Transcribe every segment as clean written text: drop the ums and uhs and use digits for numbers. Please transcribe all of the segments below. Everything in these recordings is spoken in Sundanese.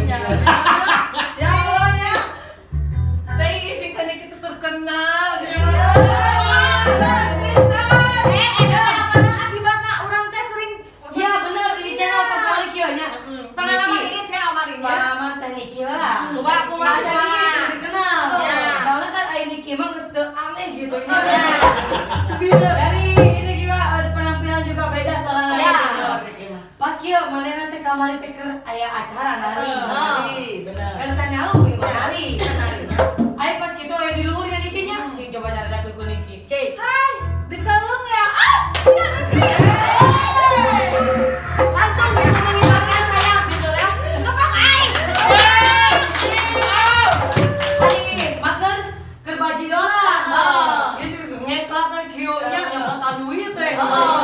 Nya. Ya Allah nya. Teh ini kan kita terkenal gitu. Bisa. Eh, eta teh akibatna urang teh sering. Ya bener, di channel pas kali kieu nya. Pengalaman ini saya amarinya. Pengalaman teh Niki lah. Kumaha, kumaha, Nah, jadi kumaha. dikenal. Ya. Soalnya kan ai Niki mah geus teu aneh gitu nya. Ya. Dari ini juga penampilan juga beda soalnya Ya. gitu. Pas kieu manehna teh kamari teh keur aya acara nari. Nari, bener. Kan can nyalu ieu mah nari. Narinya. Ai pas kitu aya di luhur ya Niki nya. Cing coba caritakeun ku Niki. Cek. Hai, dicalung ya. Ah, iya nanti. Langsung gitu mengibarkan sayap gitu ya. Geprok aing. Ari maker keur bajidoran. Heeh. Ieu nyeklak teh kieu nya nyokotan duit teh. Heeh.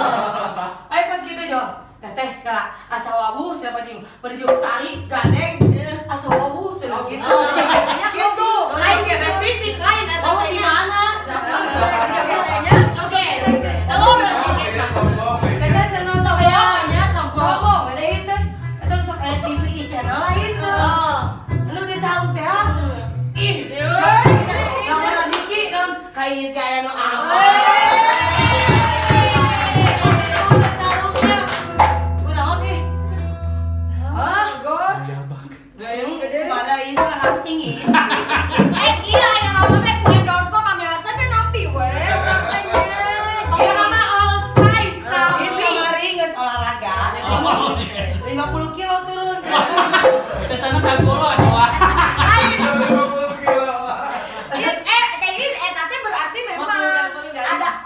Ai pas kitu jo, teteh kala asa wawuh siapa jeung berjuk tarik gandeng asa wawuh cenah gitu. Gitu. Lain gesek fisik lain eta Wawuh teh di nya. mana? Joget teh nya, joget. Telur joget. Teteh cenah sok aya Sombong nya, sombong. Sombong, ada ieu teh. Eta sok aya TV channel lain cenah. Oh. Lu dicalung teh ah, cenah. Ih, Lamun Niki kan kais gaya nu apa. Kunaon ih? Ah, Gor. Gayung pada is kan langsing is. Eh, gila yang nonton teh ku endorse mah pamirsa teh nampi we urang teh nya. Pokokna mah all size Is sapi. kamari geus olahraga. 50 kilo turun. Sesama sampolo atuh wah. Lain. 50 kilo. Eh, kayak eta teh berarti memang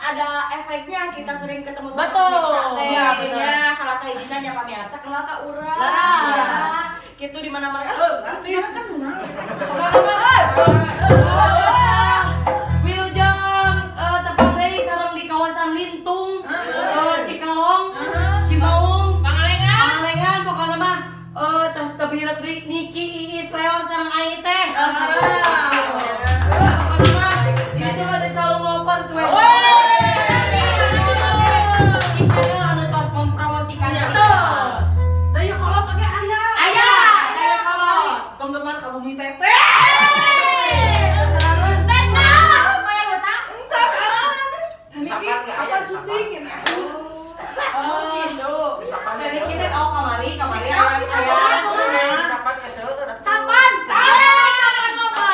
ada efeknya kita sering ketemu sama Betul. pemirsa teh. Iya, betul. Nya salah sahijina nya pamirsa kenal ka urang. Laras. Ya, gitu di mana-mana. Oh, narsis. Kenal. Wilujeng tepang deui sareng di kawasan Lintung, Cikalong, Cimaung, Pangalengan. Pangalengan pokoknya mah tos tebih deui Niki Iis Leon sareng Ai teh. Pokoknya mah itu mah ada calon lovers we. Di channel anu tos mempromosikan Betul. Daya kolot oge aya. Aya. Daya kolot. Penggemar Kabumi Teteh. Teteh, bayar hutang? Entah sekarang. Niki, Sapan nggak kapan aya? syuting ini? Oh, Gitu. Dari kita tahu kamari, kamari Kita aya bisa aya. Sapan kesel. Sapan, sapan, sapan loba.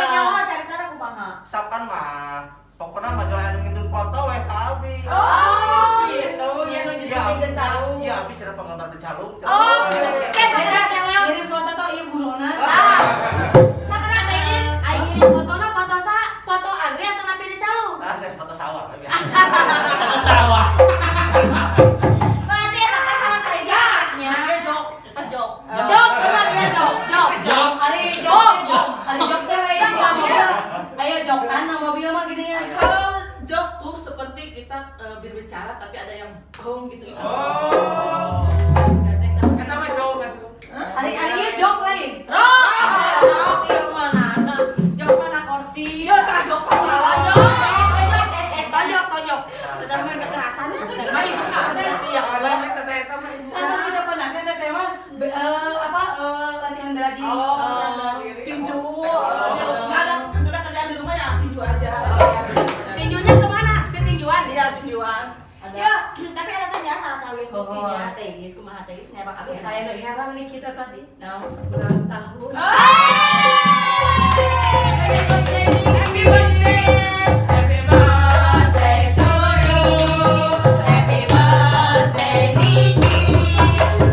Nyawa caritana kumaha? Sapan mah pokoknya mah jual anu ngintun foto we ka abi. Oh, gitu. Ya nu syuting de calung. Iya, abi cenah penggemar de calung. Oh, kayak sakira teh Leon. Ngirim foto tau ieu buronan. Ah. Sakira teh ieu aing ngirim fotona foto sa, foto Andre atau napi di calung? Sanes foto sawah. Foto sawah. Berarti eta teh salah sahiji nya. Jok, eta jok. Jok, bener ya jok, jok. Jok. Ari jok, ari jok teh lain di mobil. Ayo jokan na mobil mah gini ya. Kalau jok tuh seperti kita berbicara tapi ada yang gong gitu itu. Oh. Eta mah jok atuh. Ari ari ieu jok lain. Rok, rok yang mana? Jok mana kursi? Iya, tah jok Tonjok, mah. tonjok, tonjok. Sudah main kekerasan. Iya, teteh eta mah. Sasa sudah pernah kan teteh mah apa latihan bela diri. Oh, tinju. Nggak ada kerjaan di rumah ya tinju aja. Tinjunya kemana? Di tinjuan. Iya, tinjuan. Ada. Ya, tapi ada tanya salah satu buktinya teis, kumaha teis nembak abi. Saya udah heran nih kita tadi. Nah. Ulang tahun. Happy birthday, Happy birthday. Happy birthday to you. Happy birthday, Niki.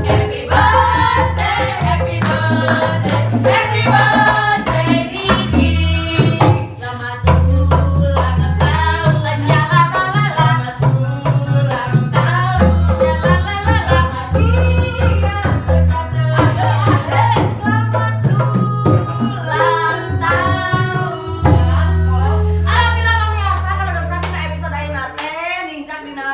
Happy birthday, happy birthday, happy birthday, Niki. Selamat ulang tahun. Shalalalala. Selamat ulang tahun. Shalalalala. Iya, selamat ulang tahun. Alhamdulillah pemirsa kalau udah dina episode ayeuna teh nincak dina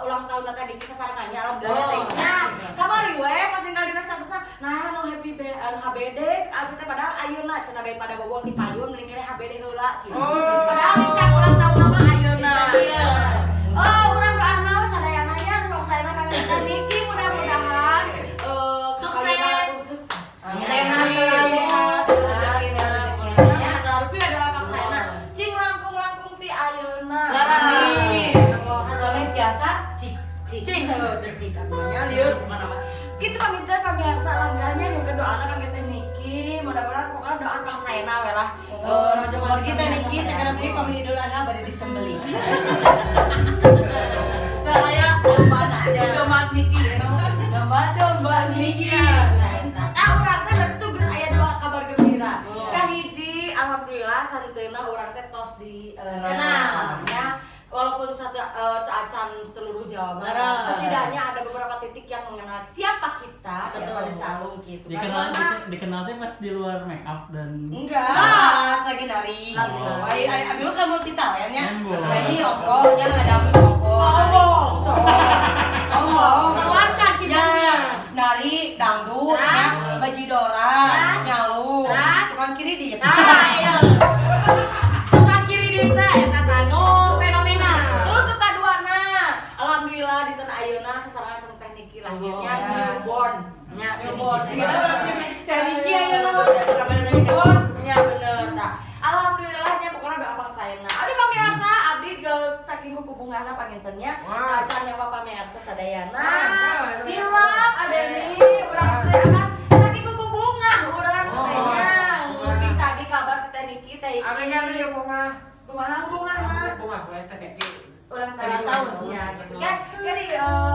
ulang tahun teh Niki sasarengannya alhamdulillah teh nya. Kamari we pas tinggal dina statusna nah nu happy be anu HBD cek abi teh padahal ayeuna cenah bae pada bobo ti payun mending keneh HBD heula gitu. Padahal nincak ulang tahun mah ayeuna. Oh, urang doana we sadayana nya nu sayana kangge Niki mudah-mudahan Sukses. sukses. Sehat. Ieu. Pokokna mah. Kitu panginten pamirsa alhamdulillahnya mungkin doana kang Teh Niki, mudah-mudahan pokoknya doa kang saena we lah. Oh, kita Niki sekarang beli pami Idul Adha bade disembelih. Teu aya domba domba Niki eta mah. Domba Niki. Nah, urang teh berarti tuh geus aya dua kabar gembira. Kahiji, alhamdulillah santeuna urang teh tos di Kenal. ya. Walaupun satu teu acan seluruh Jawa Barat, Beres. setidaknya ada beberapa titik yang mengenal siapa kita, siapa Betul. The Calung gitu. Dikenal Karena dikenal teh pas di luar make up dan Enggak, lagi nari Lagi gitu. nari. Ai ai abi mah kan multi talent ya. Embol. Nyanyi ongkoh, nya ngadamut ongkoh. Sombong. Sombong. Keluarkan si Ya, bungnya. nari dangdut, Terus? ya, bajidora, Terus? nyalung, Terus? tukang kiri dit. Nah, iya. Tukang kiri dita eta tanu fenomena. Terus teu kaduana, alhamdulillah dinten ayeuna sasarengan sareng Teh Niki lahirnya Oh, ya. newborn. Nya Newborn. Iya, Teh Niki ayeuna. Newborn. Nya bener tah. Alhamdulillah nya pokoknya doa bang saena. Aduh pamirsa, abdi ge saking hubunganna pangintennya. Wah. Acan nya pamirsa sadayana. Wah. Hilap ada nih urang teh apa saking hubungan urang teh nya. Nguping tadi kabar ke Teh Niki teh Iki. Ame kan ieu bunga. Kumaha hubunganna? Bunga we teh Niki. Ulang tahun ya gitu kan kan di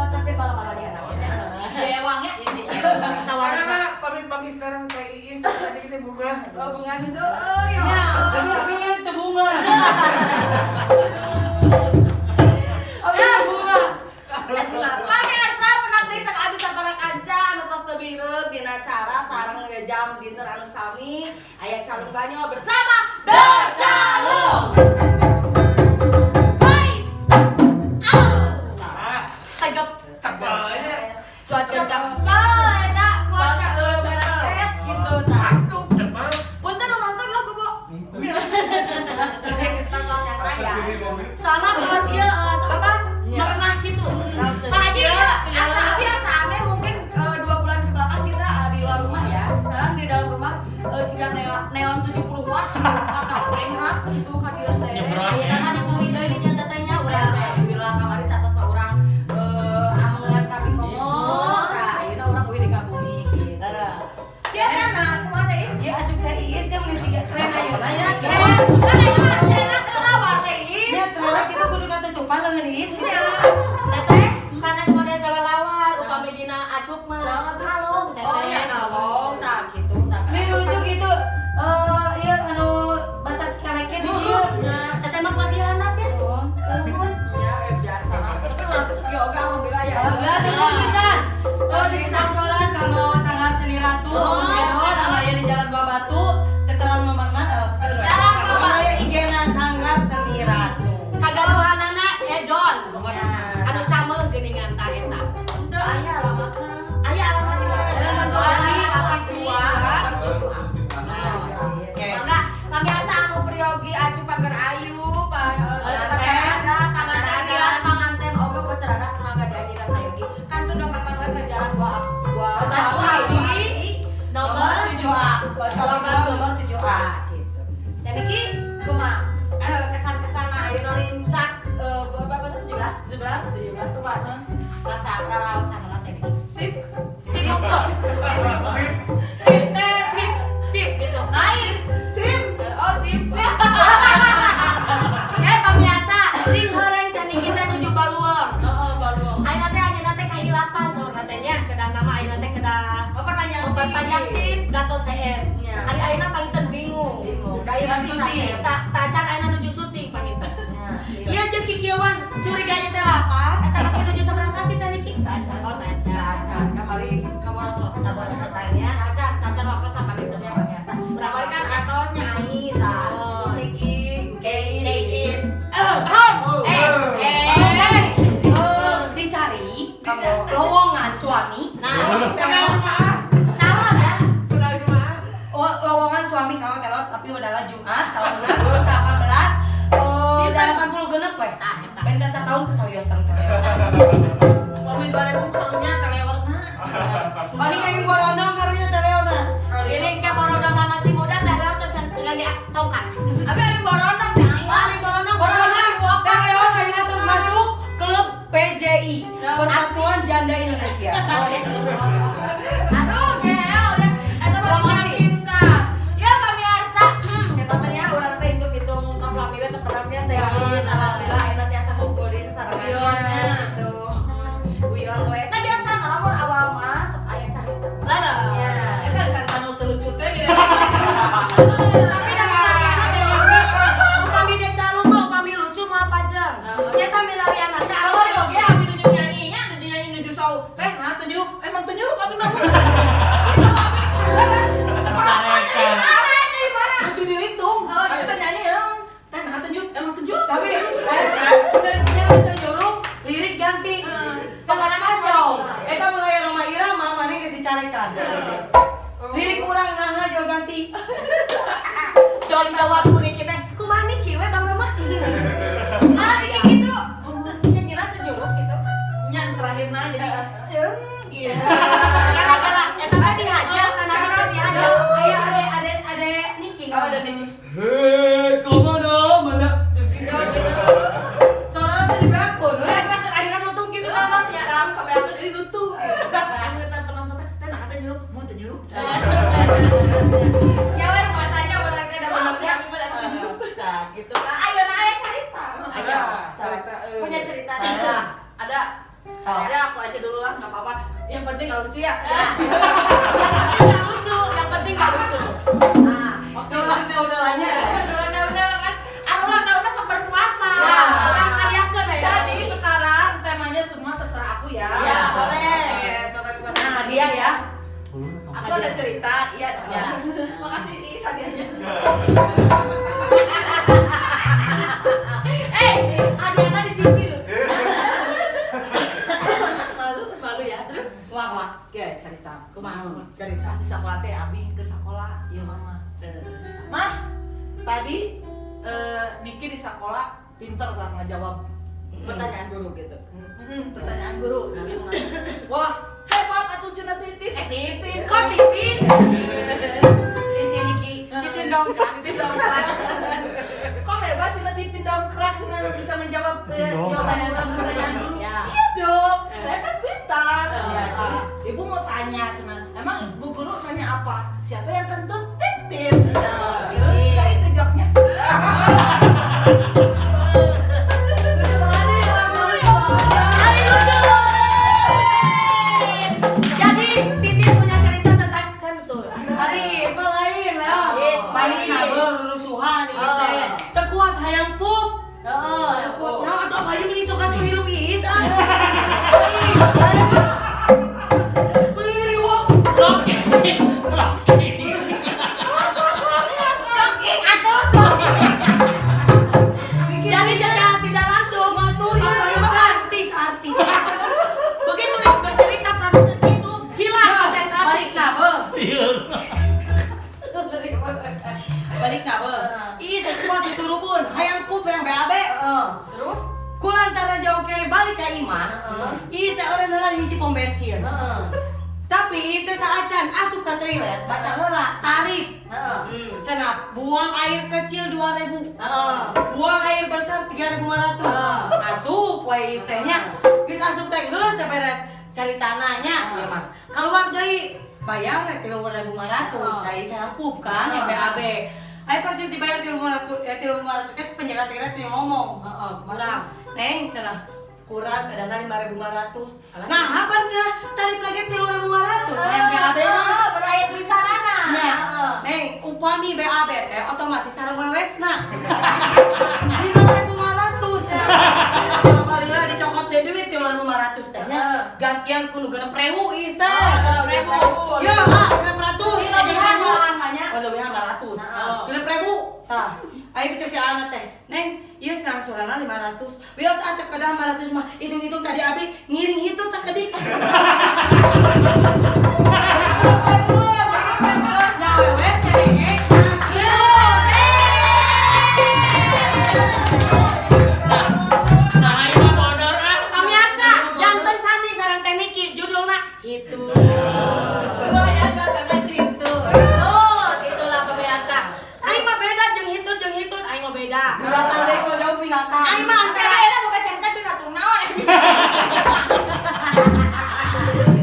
tapi malam-malam di harapannya Dewangnya Karena sawarna. mah pami-pami sareng teh Iis tadi teh bunga. Oh bunga gitu oh ya Ya, abi abi teu bunga. Abi teu bunga. Bunga pamirsa pernah deui sak abis para kanca anu tos teu bireuk dina cara sareng jam dinten anu sami aya Calung Banyol bersama The Calung. Baik. Ah, Tegep cebel nya. Cuaca cakep eta kuat ka meretet gitu tah. Aku demam. Punten nu nonton lah bobo. Tonton yang saya. Soalnya kalau dia apa merenah gitu. Pak Haji, asa abi asa aneh mungkin 2 bulan ke belakang kita di luar rumah ya. Sekarang di dalam rumah jika neon 70 watt atau ras gitu ka dieu teh. Nyebrang. Ayeuna mah di bumi deui nya tetehnya urang teh. Alhamdulillah kamari satos mah urang amangan kami komo. Tah ayeuna urang uih di ka bumi gitu. Biasana kumaha teh Is? Ya acuk teh Iis yang meni siga keren ayeuna ya. Keren. Kan ayeuna cenah kelawar teh Is. Ya ternyata kita kudu katutupan leungeun Iis. Iya. Teteh sanes model kelelawar upami dina acuk mah. Kalung teteh. Oh ya kalong tah gitu tah. Ini lucu gitu. Iya anu batas keleknya di dieu. Teteh mah kuat dihandap ya. Oh. Ya biasa lah. Tapi urang teh sok oge alhamdulillah ya. Alhamdulillah turun pisan. Oh di sangsolan kanggo Sanggar Seni Ratu, Oh. Edon, anu aya di Jalan Buah Batu, teteran nomorna taroskeun we. Jalan Buah Batu. Aya IG-na Sanggar Seni Ratu. Kagaduhanana hedon pokona. Anu cameuh geuningan tah eta. Teu aya alamatna. Aya alamatna. Jalan Batu Api, Api, dua, nomor 7A. Oke. Mangga pamirsa anu priyogi acu pager ayu, pacarada, panganten panganten oge pacarada mangga di anjeunna sayogi. Kantun dongkepan we ke Jalan Buah Buah Batu Api, Nomor 7A. Batu Api nomor 7A. gitu. Dan iki kumaha? Kesan-kesan ayeuna lincak berapa tuh 17 17 17 kumaha? Rasa raraosan rasa ini. Sip. Sip untuk. Sip teh, sip, sip gitu. Lain. Sip. Oh, sip sip. Ya pamirsa, sing horeng teh kita nuju Baluang. Heeh, Baluang. Ayeuna teh ayeuna teh kahilapan saurna teh nya kedah nama ayeuna teh kedah Memperpanjang sip. memperpanjang sip dato CM. Nya. Ari ayeuna panginten bingung. Bingung. Da ieu Kan bisa syuting. Tak tacan ayeuna nuju syuting panginten. Nya. Iya jeung kikieuan curiganya teh lapan eta tapi nuju sabaraha sasi teh niki? Tacan. Oh tacan. Tacan kamari kamoroso. Kamoroso tanya. Tacan, tacan waktu sampai ditanya pemirsa. Kamari kan atos nyai tah. Oh. Terus niki keis. Keis. Dicari kamu lowongan suami. Nah, Kenal rumah. calon ya. Kenal rumah. Oh, lowongan suami kamu telor tapi adalah Jumat tahun 2018. Oh, 80 genep we. Tah eta. Benten satahun kesawiyosan teh. Pami 2000 karunya teleorna. Paling kayak borondong karunya teleorna. Ini ke borondong masih muda teh leor terus ngangge tongkat. Abi ada borondong teh. Wah, borondong Borondong teh leor akhirnya terus masuk klub PJI, Persatuan Janda Indonesia. abi mah. Gitu abi. Tarekan. Dari mana? Lucu dihitung. Abi teh nyanyi ya. Teh nah teu nyuruh, emang teu nyuruh. Tapi udah nyuruh lirik ganti. Pokoknya kacau. Eta mulai Roma Irama mana geus dicarekan. Lirik urang naha jol ganti. Jol dijawab ku Niki teh, kumaha Niki we Bang Roma? Ah, Niki gitu. Nyanyi teu nyuruh gitu. Nya terakhirna jadi gitu. Kala-kala eta teh dihajar kana kita dihajar. Aya ade ade ade Niki. Oh, ada Niki. Hei, kemana mana? Soalnya tadi bakun, we. Pas akhirnya nutung gitu kan. Ya, sampai aku jadi nutung gitu. Ingetan penonton teh, teh nah teu nyuruh, mun teu nyuruh. Nyawa puasanya ulang teh da manusia. Abi mah teu nyuruh. Nah, gitu. Nah, ayo nah ayo cerita. Ayo. Cerita. Punya cerita. Ada. Ya aku aja dulu lah, nggak apa-apa. Yang penting nggak lucu ya. Yang penting nggak lucu, yang penting nggak lucu. Nah, Oke. Udah-udahnya. udah kan. Anu ulang tahunnya sok berpuasa. Nah. Urang karyakeun aya. Jadi sekarang temanya semua terserah aku ya. Ya, boleh. Oke. Sok berpuasa. Nah, hadiah ya. Aku ada cerita, iya. Ya. Makasih Is hadiahnya. Hadiahnya dicicil. Malu. Malu ya, terus Wah, wah. Oke, cerita. kumaha? Cerita pas di sekolah teh Abi ke sekolah, iya mama. Mah, tadi Niki di sekolah pinter lah ngejawab Pertanyaan guru gitu. Pertanyaan guru. Wah, hebat atuh cenah Titin. Titin. Kok Titin? Titin Niki. Titin dongkrak. Titin dongkrak. Kok hebat cenah Titin dongkrak cenah bisa menjawab jawaban pertanyaan guru. Ya. Iya dong, saya kan pintar. Ya. Terus ibu mau tanya cenah, emang bu guru tanya apa? Siapa yang kentut Titin? Terus ya itu joknya. Lucu banget nih, orang Ari lucu. Jadi Titin punya cerita tentang kentut. Ari, lain lah. Yes, Balik lain. kabel rusuhan ieu teh. Teu kuat hayang pup. Heeh, teu kuat. Nah, atuh apa ieu meni sok atuh hirup iis ah. Ih, beli riweuh. Blocking. Blocking. Blocking atau blocking. Jadi secara tidak langsung Ngatur ya, artis artis. begitu Is bercerita produser itu hilang konsentrasi. Balik nabeuh. Iya. Balik nabeuh. Iis teu kuat diturubun, hayang pup hayang BAB. Terus Kulantaran jauh kene balik ka imah. Iis teh eureun heula di hiji pom bensin. Tapi iis teh saacan asup ka toilet, baca heula tarif. Senap buang air kecil 2000. Buang air besar 3500. Asup we iis teh nya. Geus asup teh geus teh beres cari tanahnya ieu mah. Keluar deui bayar we 3500. Da iis hayang pup kan yang BAB. Ayo pas geus dibayar 3500 3500 teh penjaga toilet teh ngomong. Kurang. Neng cenah kurang kadana 5500. Nah, apa cenah tarif lagi 3500 hayang BAB mah. Beraya tulisanana. Nya, Neng, upami BAB teh otomatis sareng wewesna. 5.500 ya. Kalau balila dicokot deh duit 3.500 teh nya. Gantian ku nu 6.000 ieu teh. 6.000. Ya, ah, 600. Lebihan namanya. Oh, lebihan 500. 6.000. Tah. Ayo cek si Ana teh. Neng, ieu serang sorana 500. Wios atuh kedah 500 mah hitung-hitung tadi abi ngiring hitut sakedik. Nah, wewes teh. Nah, ini mah bodor ah. Pemirsa, janten sami sareng Teh Niki judulna Hitu. Dua ya kata itu. Tuh, itulah pemirsa. Aing mah beda jeung hitut aing mah beda. Binatang deui mah jauh binatang. Aing mah antara era bukan cerita binatang naon.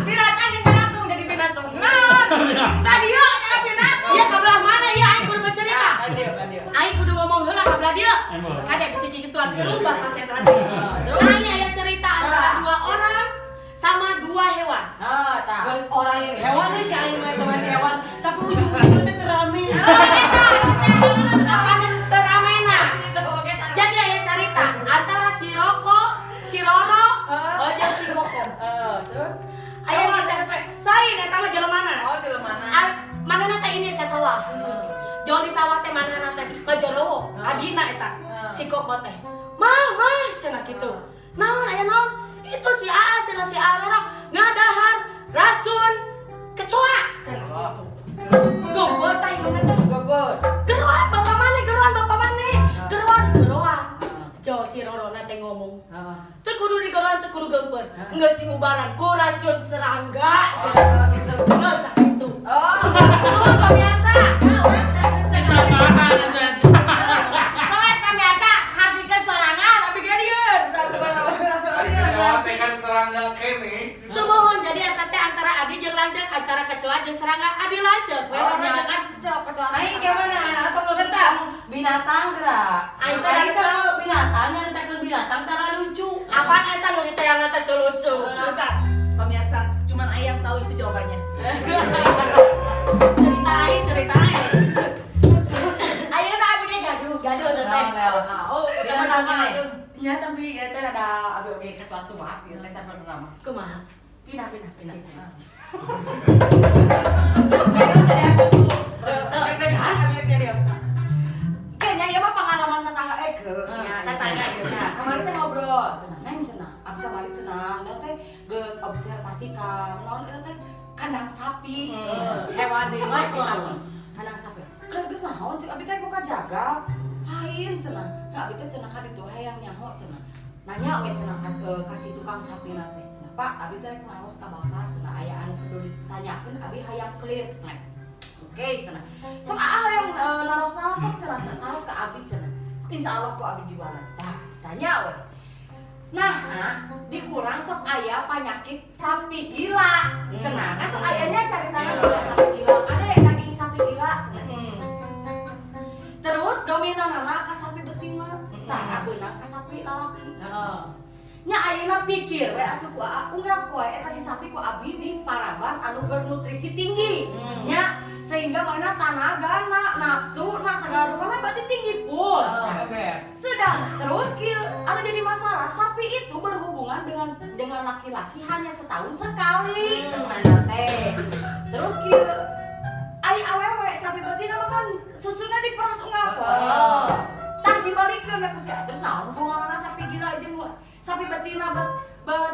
Binatang jeung binatang jadi binatang naon. Tadi yo jadi binatang. Iya kabelah mana ya aing kudu bercerita. Aing kudu ngomong heula kabelah dieu. Kade bisi kikituan berubah konsentrasi. Terus aing aya cerita antara dua orang sama dua hewan. Geus orang yang hewan we si aing mah teman hewan, tapi ujung-ujungnya teh terame. Apa teramena? Jadi aya cerita antara si Roko, si Roro, jeung si Kokom. Terus Aya cerita. Sain Jol di sawah teh manehna teh ngajorowo adina eta si Koko teh. Mah, mah cenah kitu. Naon aya naon? Itu si Aa cenah si Arora ngadahar racun kecoa cenah gitu. Gobor tah ieu teh Gobor. Geroan bapak maneh, geroan bapak maneh. Geroan, geroan. Jol si Rorona teh ngomong. Teu kudu digeroan, teu kudu geumpeur. Geus diubaran ku racun serangga cenah Gitu. Geus sakitu. Oh, Nuhun pemirsa. nah, urang teh Tambahan eta. Soalnya pemirsa hartikeun sorangan abi ge dieun. Kecoa teh kan serangga kene. Sumuhun jadi eta teh antara adi jeung lanceuk, antara kecoa jeung serangga, adi lanceuk. We Oh, warna nya kan kecoa. Aing gimana? Atau mau Sebentar. binatang gerak. Aing teh Aing dari kalau binatang nyaritakeun binatang tara lucu. Apaan eta nu ditayangan teh teu lucu. Sebentar, pemirsa, cuman ayam tahu itu jawabannya. Cerita aing, cerita aing. Ayeuna abi ge gaduh. Gaduh teh teh. Oh, Binatang mana? Nya tapi ieu teh ada abi oge kesuat-suat ieu teh sabenerna mah. Kumaha? Pindah pindah pindah. Ayo tadi aku Deg-degan abi nyariosna. Kayaknya ieu mah pengalaman tetangga ege nya. Tetangga ege. Nya, kemarin teh ngobrol, cenah neng cenah, abi kamari cenah, da teh geus observasi ka naon eta teh kandang sapi cenah. Hewan deui mah si sapi. Kandang sapi. Kan geus naon cek abi teh buka jagal. Lain cenah. Nah, abi teh cenah ka ditu hayang nyaho cenah. Nanya we cenah ka si tukang sapi na teh cenah. Pak, abi teh rek naros ka bapak cenah aya anu kudu ditanyakeun abi hayang clear cenah. Oke cenah. Sok ah hayang naros-naros sok cenah naros ka abi cenah. Insyaallah ku abi diwalan. Tah, ditanya we. Nah, dikurang sok aya penyakit sapi gila. Cenah kan sok ayanya cari tangan gila sapi gila. Ada yang daging sapi gila cenah. Terus dominanana ka sapi betina, tara beunang ka sapi lalaki. Nya ayeuna pikir we atuh ku aa unggal poe eta si sapi ku abi di paraban anu bernutrisi tinggi. Nya sehingga mana tanagana, nafsu, na segala rupana berarti tinggi pun. Nah, sedang terus kieu anu jadi masalah sapi itu berhubungan dengan laki-laki hanya setahun sekali cenah teh. Terus kieu ai awewe sapi betina mah kan susuna diperas unggal poe. Tah dibalikeun ku si terus naon hubunganna sapi gila jeung sapi betina bet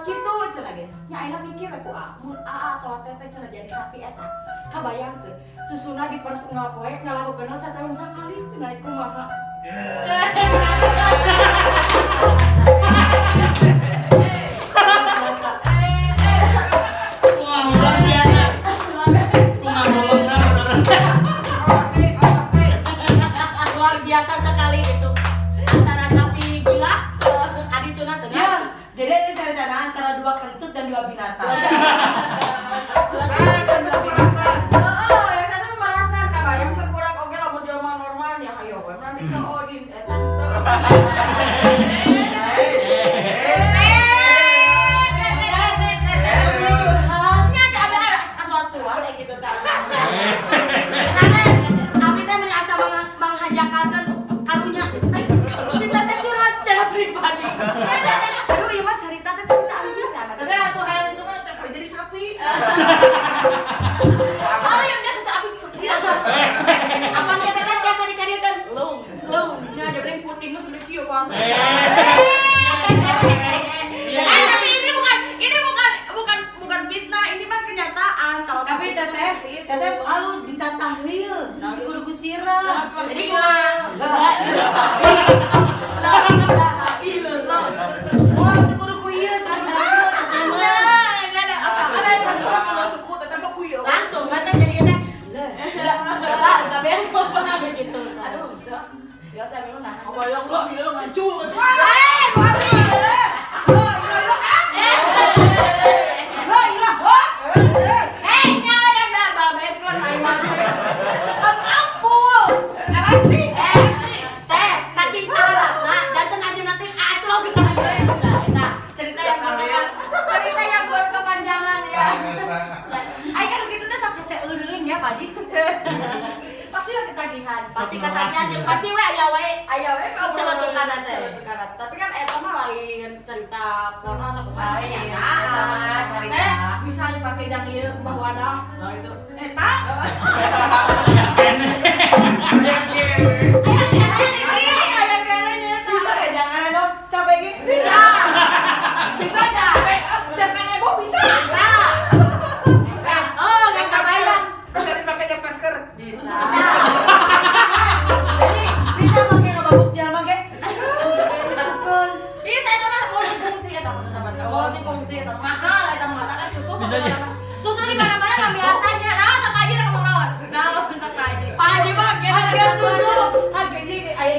kitu cenah ge. Nya ayeuna mikir we ku aa, mun aa atawa teteh cenah jadi sapi eta. Kabayang teu susuna diperes unggal poe ngalakukeunna satahun sakali cenah kumaha. Wah, luar biasa. Kumaha bolongna bener. Luar biasa sekali itu. Antara sapi gila kadituna teu Ya, jadi ini ceritanya antara dua kentut dan dua binatang. Oh, yang satu pemerasan, kabayang sekurang oge lamun jelema normalnya hayo we mah dicoodin eta. Nya teh abi asuat-suat kayak gitu kan. Kesana abi teh meni asa manghajakalkeun karunya gitu. Si teteh curhat secara pribadi. Ya teh, aduh ieu mah cerita teh cerita abi bisa. Tapi atuh hayang itu mah teh jadi sapi. Oh, yang dia susah abi sok kieu. Apaan kita kan biasa dikadieukeun lung lung. Nya jadi puting nu sudah kieu kan. Tapi ini bukan fitnah, ini mah kenyataan kalau Tapi sapi teteh, seperti itu. teteh halus bisa tahlil, kudu ku sirah. Jadi kumaha? La ilaha illallah. Wah, teu kudu ku ieu, teu kudu ku ieu, teteh mah. Nah, enggak ada Asal ada yang cuma pulau suku, teteh mah kuyo. Langsung kan jadi teh la la la kabeh ngomong gitu. Aduh, enggak. Biasa minum nah. Kabayang lah, gila ngancul. Eh, nyawa dan bal bekon aing mah. Ampul. Elastis. Teh, saking ahlakna janten ajeuna teh aclog. Nah, eta cerita yang cerita yang berkepanjangan ya. Aing kan gitu teh sok hese eureun ya, Pak Ji. Pasti lah ketagihan. Pasti ketagihan jeung pasti we aya we Aya we celetukan teh. Celetukan. Tapi kan eta mah lain cerita porno atau kumaha Lain, kenyataan. eta mah cerita. Teh bisa dipakai jang ieu mbah wadah. Nah, itu. Eta Ya kene.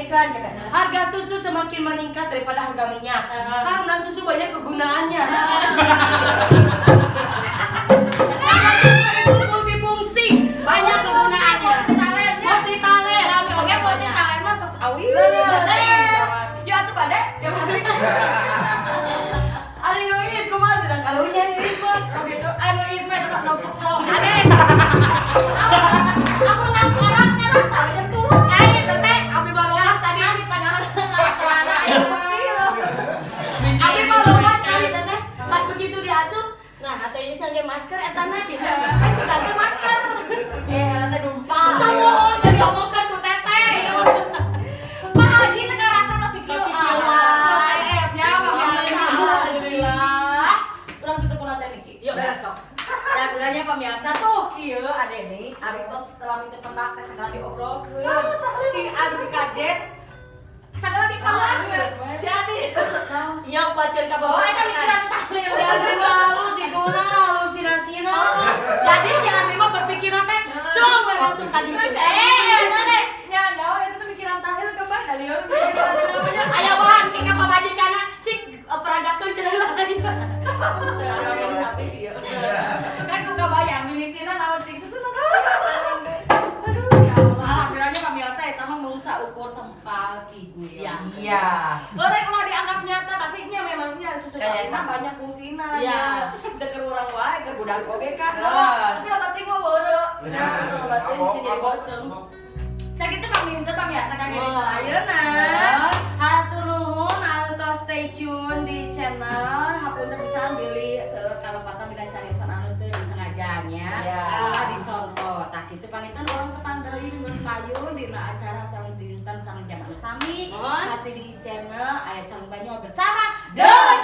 iklan gitu. Harga susu semakin meningkat daripada harga minyak. Karena susu banyak kegunaannya. Karena susu itu multifungsi, banyak kegunaannya. Multi talent. Oke, multi talent mah sok awi. Ya atuh bade. Ya pasti. Ari Luis kumaha sedang karunya ieu mah. Oh gitu. Anu ieu mah eta mah nomplok. Ade, Aku nang orang tahu jeung tulung. ai teteh abi barolas tadi. Abi tangan celana aya putih loh. Abi barolas tadi teteh. Pas begitu diasup, nah atau ieu sangge masker eta na gitu. Eh sudah teh masker. Eh, teh dumpal. Samohon tadi omongkeun ku teteh. Pak Haji teh ngarasa tos kieu. Tos kieu wae. Nya pemirsa. Alhamdulillah. Urang tutup ulah teh Niki. Yuk, beres sok. Dan udahnya pemirsa tuh kieu ade nih, ari tos telah minta pendak teh segala diobrolkeun. Ti anu dikajet segala dipalangkeun. Si Adi. Iya, kuatkeun ka Oh, bawah. eta mikiran tahlil. Si Andri mah halusinana, halusinasina. Oh, jadi si Andri mah berpikiran teh celong we langsung tadi. Terus eta teh nya naon eta teh mikiran tahlil kemarin da lieur mikiran namanya. Aya bahan ke ka pamajikanna cik peragakeun cenah lain. Sapi sih ya. Kan ku kabayang mimitina naon cing susu. Aduh, ya Allah. Alhamdulillahnya pemirsa eta mah mung saukur sempal ki gue. Iya. Iya. Orang kalau dianggap nyata tapi nya memang nya susu Kayak sapi mah banyak fungsina Iya. nya. Teu keur urang wae keur budak oge kan. Leres. Tapi loba teuing mah weureu. Nah, loba teuing bisa jadi boteng. Sakitu paminter pamirsa kang Oh. edit ayeuna. Terus? Hatur nuhun anu tos stay tune di channel hapunten pisan bilih seueur kalepatan dina cariosan anu teu disengajanya. Iya. Ulah dicontoh. Tah kitu panginten urang tepang deui minggu payun dina acara sareng dinten sareng jam anu sami. Mohon. Masih di channel aya Calung Banyol bersama The Calung.